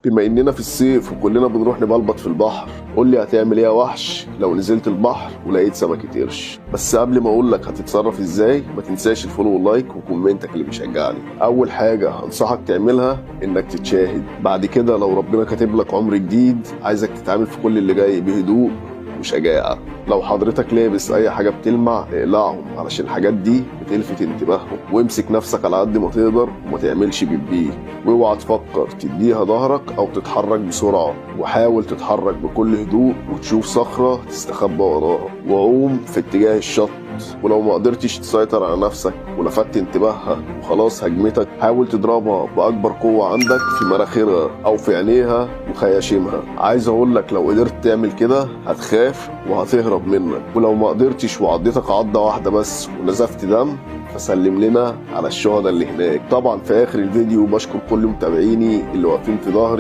بما اننا في الصيف وكلنا بنروح نبلبط في البحر، قول لي هتعمل ايه يا وحش لو نزلت البحر ولقيت سمكة قرش؟ بس قبل ما اقول لك هتتصرف ازاي، ما تنساش ال follow وال like و comment ك اللي بيشجعني. اول حاجة انصحك تعملها انك تتشاهد. بعد كده لو ربنا كاتب لك عمر جديد، عايزك تتعامل في كل اللي جاي بهدوء وشجاعة. لو حضرتك لابس اي حاجة بتلمع اقلعهم، علشان الحاجات دي بتلفت انتباههم، وامسك نفسك على قد ما تقدر وما تعملش بيبي، واوعى تفكر تديها ظهرك او تتحرك بسرعة، وحاول تتحرك بكل هدوء وتشوف صخرة تستخبى وراها، وعوم في اتجاه الشط. ولو ما قدرتش تسيطر على نفسك ولفت انتباهها وخلاص هجمتك، حاول تضربها بأكبر قوة عندك في مراخيرها أو في عينيها وخياشيمها. عايز أقول لك لو قدرت تعمل كده هتخاف وهتهرب منك، ولو ما قدرتش وعضتك عضة واحدة بس ونزفت دم، فسلم لنا على الشهداء اللي هناك. طبعا في آخر الفيديو بشكر كل متابعيني اللي واقفين في ظهري.